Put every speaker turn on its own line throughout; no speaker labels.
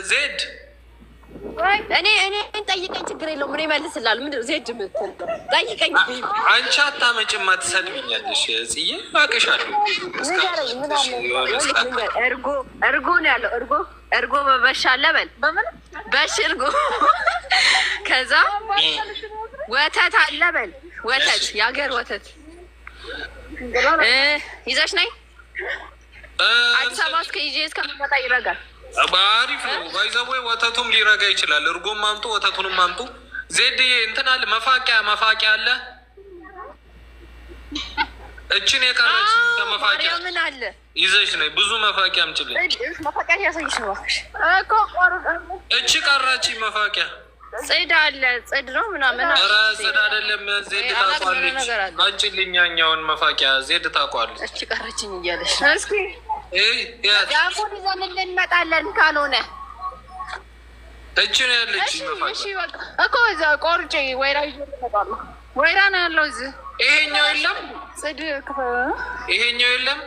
ዜድ።
እኔ ጠይቀኝ፣ ችግር የለውም። እኔ እመልስልሃለሁ። ምንድን ነው ዜድ የምትል? ጠይቀኝ።
አንቺ አታመጭም፣ ትሰድቢኛለሽ። ጽዬ አውቅሻለሁ።
ንገረኝ፣ ምን አለ? እርጎ፣ እርጎ ነው ያለው። እርጎ፣ እርጎ በበሽ አለ፣ በል በሽ እርጎ። ከዛ ወተት አለ፣ በል ወተት፣ የሀገር ወተት ይዘሽ ነይ። አዲስ አበባ እስከ ይዤ እስከምመጣ ይረጋል።
አሪፍ ነው። By the way ወተቱም ሊረጋ ይችላል። እርጎም አምጡ፣ ወተቱንም አምጡ። ዜድዬ እንትን አለ፣ መፋቂያ፣ መፋቂያ አለ። እችን የቀረች መፋቂያ
ምን አለ?
ይዘሽ ነይ። ብዙ መፋቂያ አምጪልኝ።
መፋቂያ ያሳይሽ ነው እባክሽ።
እቺ ቀረች መፋቂያ።
ጽድ አለ፣ ጽድ ነው ምናምን።
ኧረ ጽድ አይደለም። ዜድ ታውቋለች። አንቺልኝ ያኛውን መፋቂያ ዜድ ታውቋለች።
እቺ ቀረችኝ እያለሽ እስኪ ዳቦን ይዘን እንመጣለን ካልሆነ።
እቺ ነው ያለች መፋቂያ።
እኮ እዛ ቆርጬ ወይራ ይዤ እመጣለሁ። ወይራ ነው ያለው እዚህ።
ይሄኛው የለም፣
ጽድ
ይሄኛው የለም፣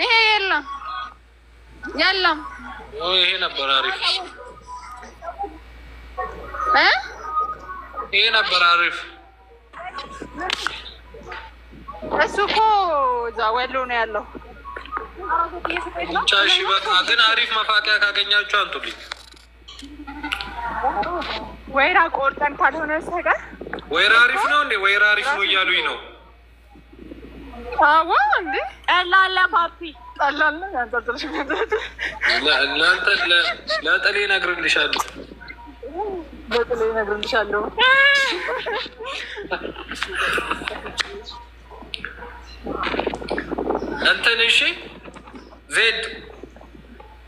ይሄ የለም፣ የለም።
ይሄ ነበር አሪፍ። ይሄ ነበር አሪፍ።
እሱ እኮ እዛ ወሎ ነው ያለው።
ብቻ እሺ፣ በቃ ግን አሪፍ መፋቂያ ካገኛችሁ አንቱልኝ።
ወይራ ቆርጠን ካልሆነ በስተቀር።
ወይራ አሪፍ ነው እንዴ? ወይራ አሪፍ ነው እያሉኝ ነው።
አዎ እንዴ።
ጠላ አለ ፓፒ።
ጠላ አለ። ያንጠልጥልሽ።
ለአንተ ለጥሌ እነግርልሻለሁ።
ለጥሌ እነግርልሻለሁ።
እንትን እሺ ዜድ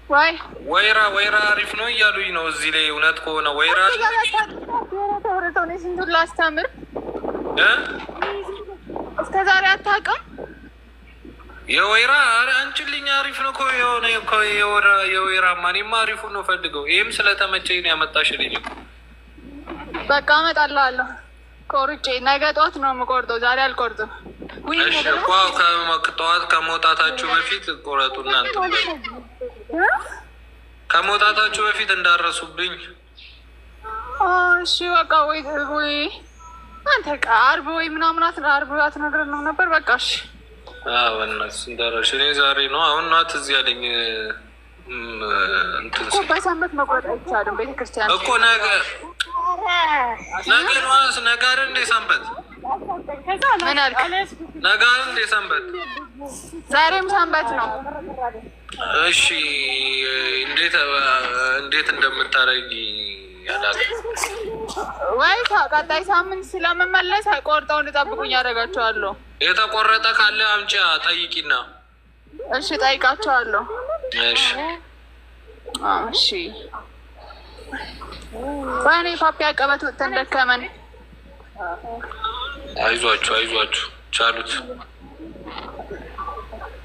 ወይ።
ወይራ፣ ወይራ አሪፍ ነው እያሉኝ ነው እዚህ ላይ። እውነት ከሆነ ወይራ
ስንቱን ላስተምር እስከ ዛሬ አታውቅም።
የወይራ አንቺልኝ አሪፍ ነው እኮ የሆነ የወይራማ። እኔማ አሪፉን ነው ፈልገው። ይህም ስለተመቸኝ ነው ያመጣሽልኝ እኮ።
በቃ እመጣልሃለሁ ቆርጬ። ነገ ጠዋት ነው የምቆርጠው፣ ዛሬ አልቆርጥም።
እሺ እኮ ጠዋት ከመውጣታችሁ በፊት ቆረጡ። እናንተ ከመውጣታችሁ በፊት እንዳረሱብኝ።
እሺ በቃ ወይ ወይ አንተ ዓርብ ወይ ምናምን ዓርብ አትነግረንም ነበር። በቃ እሺ።
በእናትሽ እንዳረሽ። እኔ ዛሬ ነው አሁን ናት እዚህ ያለኝ።
እኮ በሰንበት መቁረጥ አይቻልም። ቤተክርስቲያን
እኮ ነገ፣ ነገ ነዋ። ነገ አይደል እንደ ሰንበት?
ምን አልክ?
ነገ አይደል እንደ ሰንበት?
ዛሬም ሰንበት ነው።
እሺ እንዴት እንዴት እንደምታደርጊ አላውቅም።
ወይ ቀጣይ ሳምንት ስለምመለስ ቆርጠው እንዲጠብቁኝ ያደርጋቸዋለሁ።
የተቆረጠ ካለ አምጪ ጠይቂና።
እሺ ጠይቃቸዋለሁ።
እሺ።
እሺ ወይኔ ፓፒ አቀበት ወጥተን ደከመን።
አይዟችሁ፣ አይዟችሁ፣ ቻሉት።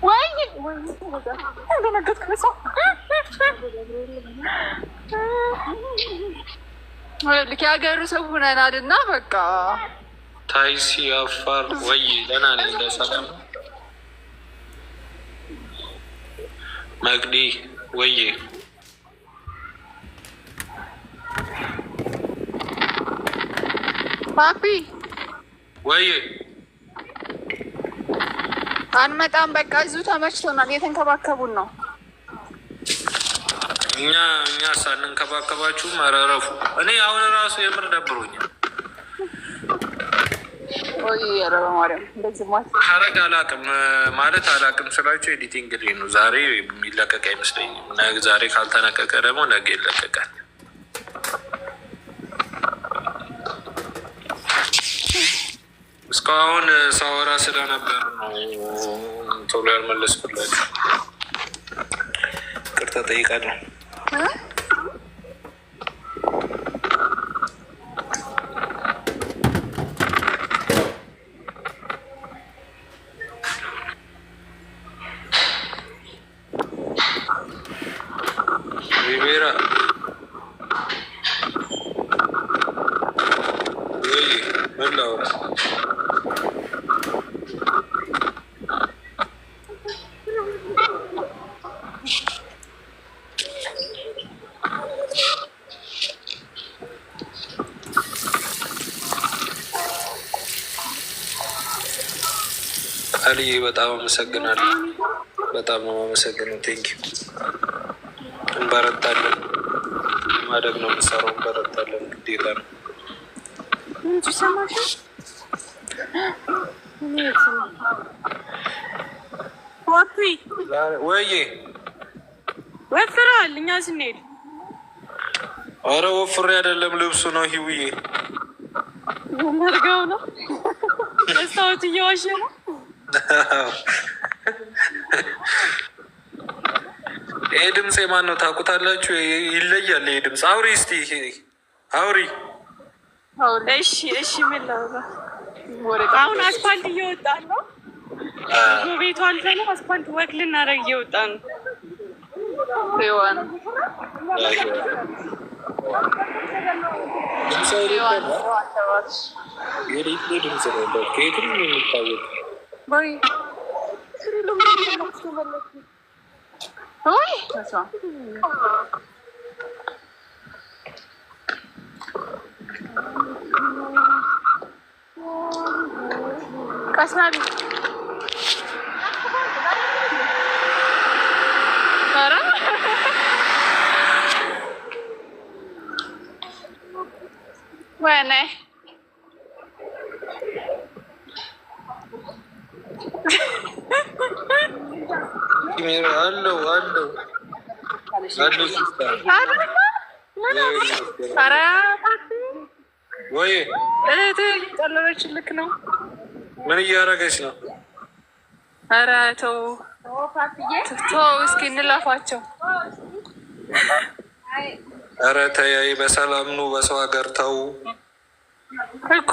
ወይ ደነገጥኩ። ሰው ልክ የሀገሩ ሰው ሆነናል እና በቃ።
ታይሲ አፋር ወይ ደህና ነኝ። ለሰላም ነው መቅዲ ወይ።
ፓፒ።
ወይ።
አንመጣም። በቃ እዚሁ ተመችቶናል። እየተንከባከቡን ነው።
እኛ ሳንንከባከባችሁ መረረፉ። እኔ አሁን ራሱ የምር ደብሮኛል።
ወይ ኧረ በማርያም እንደዚህ ማለት
ሀረግ አላቅም ማለት አላቅም ስላቸው editing ላይ ነው። ዛሬ የሚለቀቅ አይመስለኝም። ዛሬ ካልተለቀቀ ደግሞ ነገ ይለቀቃል። እስካሁን ሳወራ ስለነበር ነው ቶሎ ያልመለስኩላችሁ። ይቅርታ ጠይቃለሁ። ሪቬራ ወይ ምን ላውራ? አልዬ በጣም አመሰግናለሁ። በጣም ነው አመሰግነው። Thank you። እንበረታለን። ማደግ ነው የምንሰራው። እንበረታለን፣ ግዴታ ነው። ወይዬ
ወፍረሃል። እኛ ስንሄድ
አረ ወፍሬ አይደለም ልብሱ ነው። ሂውዬ
መርገው ነው መስታወት እየዋሸ ነው።
ይሄ ድምፅ የማን ነው ታውቁታላችሁ? ይለያል። ይሄ ድምፅ አውሪ እስቲ አውሪ።
እሺ እሺ፣ ምን ላውራ? አሁን አስፋልት እየወጣን ነው። ቤቱ አልፈን አስፋልት walk ልናደርግ እየወጣን ነው።
ድምፅ ነው ከየትም የሚታወቅ
ወይኔ
አለው አለው ወይ
እህትህ እየጨለለች ልክ ነው።
ምን እያደረገች ነው?
ኧረ ተው ተው፣ እስኪ እንላፋቸው።
ኧረ ተይ፣ በሰላም ኑ፣ በሰው ሀገር ተው
እኮ።